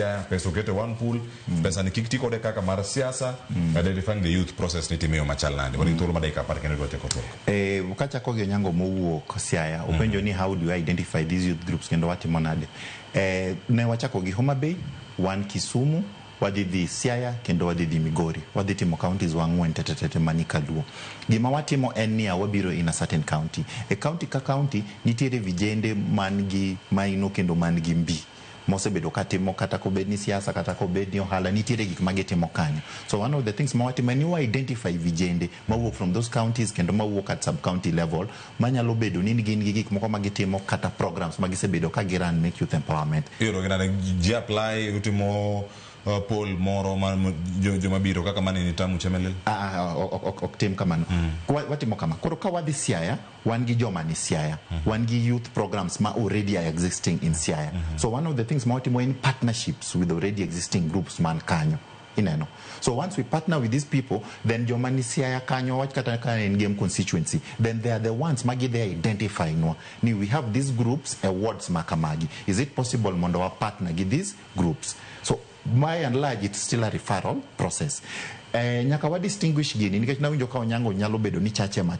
Siaya, pesa oket e one pool, pesa ni kik ti kode kaka mar siasa, identifying the youth process ni time yo machal nade. Wan gi thuolo mar dakika 10 kendo dwa tieko twak. Kachako gi Onyango mowuok Siaya, openjo ni how do you identify these youth groups kendo watimo nade? Ne wachako gi Homa Bay, wan Kisumu, wadhi dhi Siaya kendo wadhi dhi Migori. Wadhi timo counties wa ang'wen tete mani kaluo. Gima watimo en niya, wabiro in a certain county. E county ka county nitiere vijende man gi maino kendo man gi mbi mosebedo katimo, kata kobed ni siasa, kata kobed ni ohala, nitiere gik ma gitimo kanyo. So one of the things ma watimo en ni wa identify vijende mawuok from those counties kendo mawuok at sub county level manyalo bedo ni gin gi gik moko ma gitimo kata programs ma gisebedo ka giran make youth empowerment. Iyudo gi nade ji apply, utimo poll moro ma joma biro kaka mane ni Tamu Chemelil? Ah, ok tim kamano. Watimo kama koro ka wadhi Siaya, wan gi joma ni Siaya, wan gi youth programs ma already are existing in Siaya. So one of the things ma watimo en partnerships with already existing groups man kanyo, ineno. So once we partner with these people, then joma ni Siaya kanyo, wach kata ka en game constituency, then they are the ones ma gidhi identify nwa ni we have these groups e wards ma kamagi, is it possible mondo wa partner gi these groups? So by and large it's still a referral process. Nyaka wa distinguish gini nikech nawinjo ka Onyango nyalo bedo ni chache ma